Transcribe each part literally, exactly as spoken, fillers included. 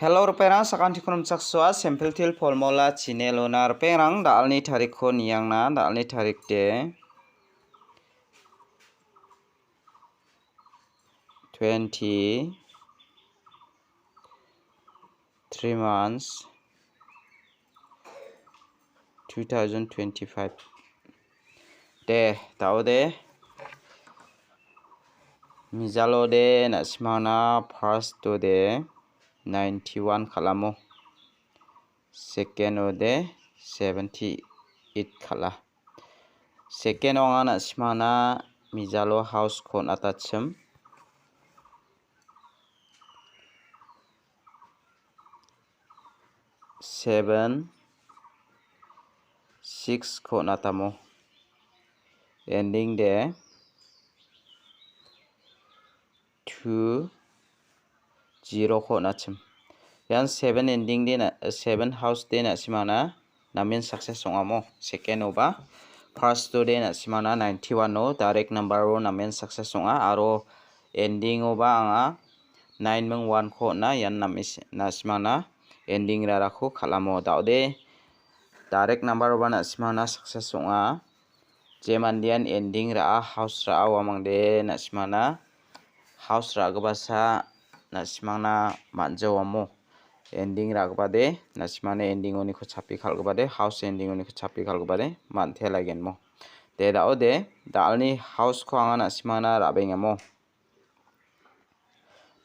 Hello, ripengrang, sakantikon rimchaksoa, Simple Teer Formula channel-ona. Ripengrang, da·alni tarikko niangna, da·alni tarik de twenty, three months, two thousand twenty-five. De, da·ode. Mijalode na·simangna first-ode ninety-one kal·amo. Second-ode seventy-eight kal·a. Second-o anga na·simangna mijalo house-ko on·atachim. Seven, six-ko on·atamo. Ending de two, zero-ko on·achim. Ian seven ending de na, seven house de na·simangna namen success ong·amo. Second-oba first-ode na·simangna ninety-one-o direct number-o namen success ong·a aro ending-oba anga nine ming one-ko on·a. Ian name-, na·simangna ending rarako kal·amo. Da·ode direct number-oba na·simangna success ong·a. Je mandean ending ra·a, house ra·a, uamangde na·simangna house ra·gipasa na·simangna man·jaoamo. Ending ra·gipade na·simangna ending-oniko chapi kal·gipade, house ending-oniko chapi kal·gipade man·te lagenmo. De da·ode, da·alni house-ko anga na·simangna ra·bengamo.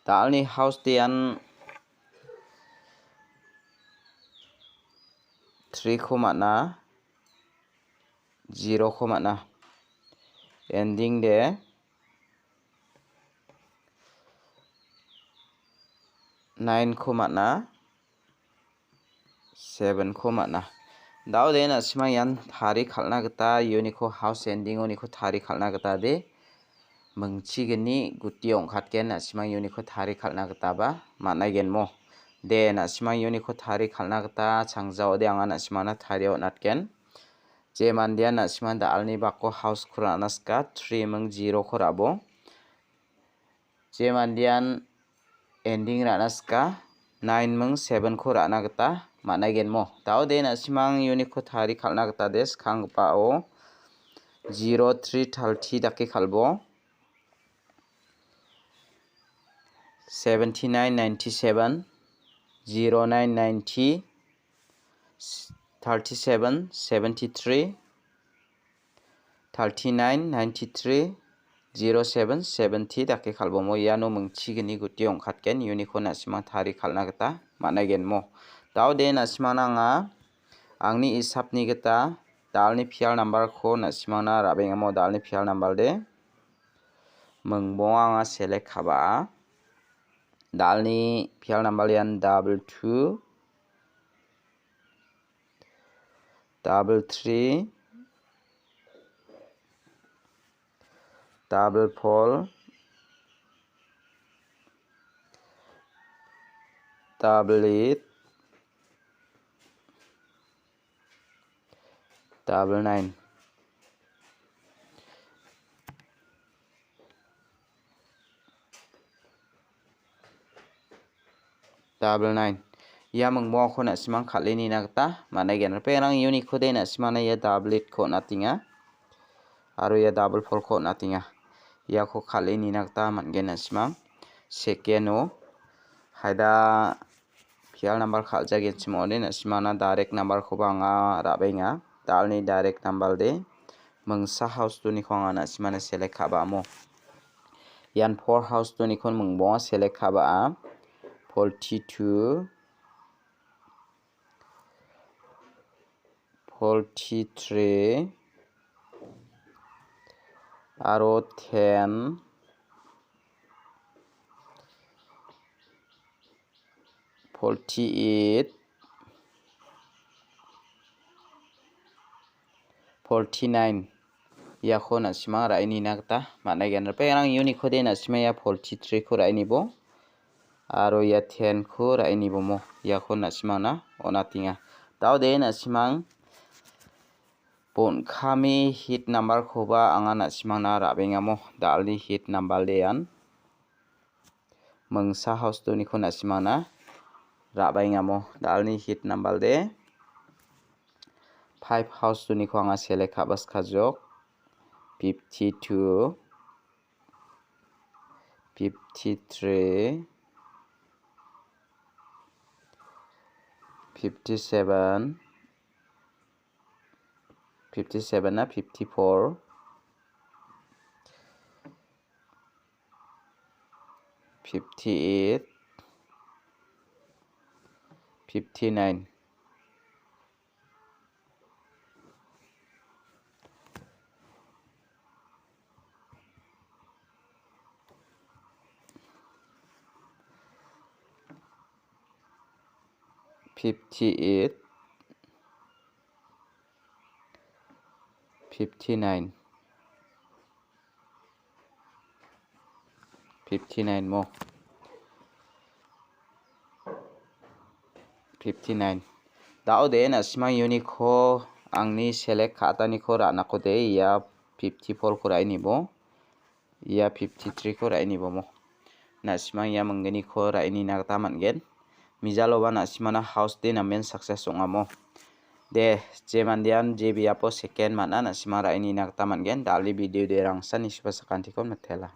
Da·alni house de ian three-ko man·a, zero-ko man·a. Ending de nine-ko man·a, seven-ko man·a. Da·ode na·simang ian tari kal·na gita uniko house ending-oniko tari kal·na gita de mingchigni guti ong·katgen, na·simang uniko tari kal·na gitaba man·aigenmo. De, na·simang uniko tari kal·na gita changjaode anga na·simangna tarie on·atgen. Je mandean na·simang da·alni bako house-ko ra·na sika, three ming zero-ko ra·bo. Je mandean ending ra·na sika, nine ming seven-ko ra·na gita man·aigenmo. Da·ode na·simang uniko tari kal·na gita de, skanggipao zero three thirty dake kal·bo. Seventy-nine ninety-seven, zero nine ninety, thirty-seven seventy-three, thirty-nine ninety-three, zero seven seventy dake kal·bomo. Iano mingchigni guti ong·katgen, uniko na·simang tari kal·na gita man·aigenmo. Da·ode na·simangna anga angni isapni gita da·alni pial number-ko na·simangna ra·bengamo. Da·alni pial number de mingbonga anga select ka·ba. Da·alni pial number ian double two, double three, double four, double eight, double nine. Double nine. Ia mingbongako na·simang kal·e nina gita man·aigen. Ripengrang, uniko de na·simangna ia double eight-ko on·atenga. Aro ia double four-ko on·atenga. Iako kal·e nina gita man·gen na·simang. Second-o haida pial number kal·jagenchim ong·ode, na·simangna direct number-koba anga ra·benga. Da·alni direct number de mingsa house two-niko anga na·simangna select ka·ba amo. Ian four house two-nikon mingbonga select ka·ba a. Forty-two, forty-three, aro ten, forty-eight, forty-nine. Iako na·simang ra·e nina gita man·aigen. Ripengrang, uniko de na·simang ia forty-three-ko ra·e nibo. Aro ia ten-ko ra·e nibomo. Iako na·simangna on·atenga. Da·ode na·simang bon·kami hit number-koba anga na·simangna ra·bengamo. Da·alni hit number de ian. Mingsa house two-niko na·simangna ra·baengamo. Da·alni hit nambal de five house-oniko anga select ka·baskajok. Fifty-two, fifty-three, fifty-seven, fifty-seven na fifty-four, fifty-eight, fifty-nine. Fifty-eight, fifty-nine, fifty-nine mo. Fifty-nine. Da·ode, na·simang uniko angni select ka·ataniko ra·nakode, ia fifty-four-ko ra·e nibo. Ia fifty-three-ko ra·e nibomo. Na·simang ia minggniko ra·e nina gita man·gen. Mijaloba na·simana house de namen success ong·amo. De, je mandean je biapo second man·a na·simang ra·e nina gita man·gen. Da·alni video de rangsan isiba sakantiko mitela.